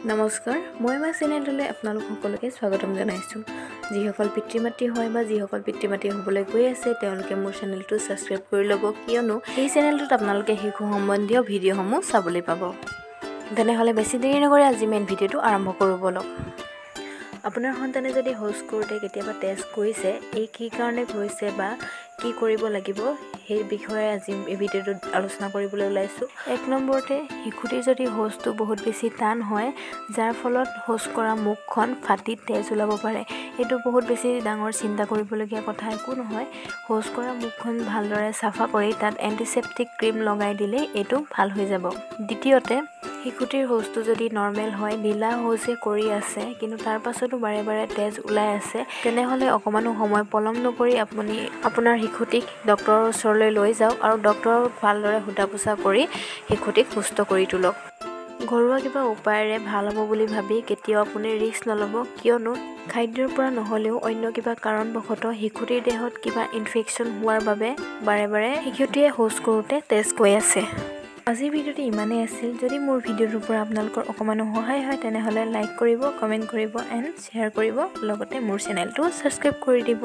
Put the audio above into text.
নমস্কাৰ, মই my চেনেলটোলৈ আপোনালোক সকলোকে স্বাগতম জনাইছোঁ। যিসকল পিতৃ মাতৃ হয় বা যিসকল পিতৃ মাতৃ হ'বলৈ গৈ আছে, তেওঁলোকে মোৰ চেনেলটো ছাবস্ক্ৰাইব কৰি ল'ব, কিয়নো এই চেনেলটোত আপোনালোকে শিশু সম্বন্ধীয় ভিডিঅ'সমূহ চাবলৈ পাব। তেনেহ'লে বেছি দেৰি নকৰি আজি মেইন ভিডিঅ'টো আৰম্ভ কৰোঁ ব'লক। আপোনাৰ সন্তানে যদি শৌচ কৰোঁতে কেতিয়াবা তেজ গৈছে, এই কি কাৰণে গৈছে বা কি কৰিব লাগিব সেই বিষয়ে আজি এই ভিডিঅ'টোত আলোচনা কৰিবলৈ ওলাইছোঁ। এক নম্বৰতে, শিশুটিৰ যদি শৌচটো বহুত বেছি টান হয়, যাৰ ফলত শৌচ কৰা মুখখন ফাটি তেজ ওলাব পাৰে, এইটো বহুত বেছি ডাঙৰ চিন্তা কৰিবলগীয়া কথা একো নহয়। শৌচ কৰা মুখখন ভালদৰে চাফা কৰি তাত এণ্টিছেপ্টিক ক্ৰীম লগাই দিলেই এইটো ভাল হৈ যাব। দ্বিতীয়তে, শিশুটিৰ শৌচটো যদি নৰ্মেল হয়, ঢিলা শৌচে কৰি আছে, কিন্তু তাৰ পাছতো বাৰে বাৰে তেজ ওলাই আছে, তেনেহ'লে অকণমানো সময় পলম নকৰি আপুনি আপোনাৰ শিশুটিক ডক্তৰৰ ওচৰলৈ লৈ যাওক আৰু ডক্তৰক ভালদৰে সোধা পোছা কৰি শিশুটিক সুস্থ কৰি তোলক। ঘৰুৱা কিবা উপায়েৰে ভাল হ'ব বুলি ভাবি কেতিয়াও আপুনি ৰিস্ক নল'ব, কিয়নো খাদ্যৰ পৰা নহ'লেও অন্য কিবা কাৰণবশতঃ শিশুটিৰ দেহত কিবা ইনফেকশ্যন হোৱাৰ বাবে বাৰে বাৰে শিশুটিয়ে শৌচ কৰোঁতে তেজ গৈ আছে। আজিৰ ভিডিঅ'টো ইমানেই আছিল। যদি মোৰ ভিডিঅ'টোৰ পৰা আপোনালোকৰ অকণমানো সহায় হয়, তেনেহ'লে লাইক কৰিব, কমেণ্ট কৰিব এণ্ড শ্বেয়াৰ কৰিব, লগতে মোৰ চেনেলটো ছাবস্ক্ৰাইব কৰি দিব।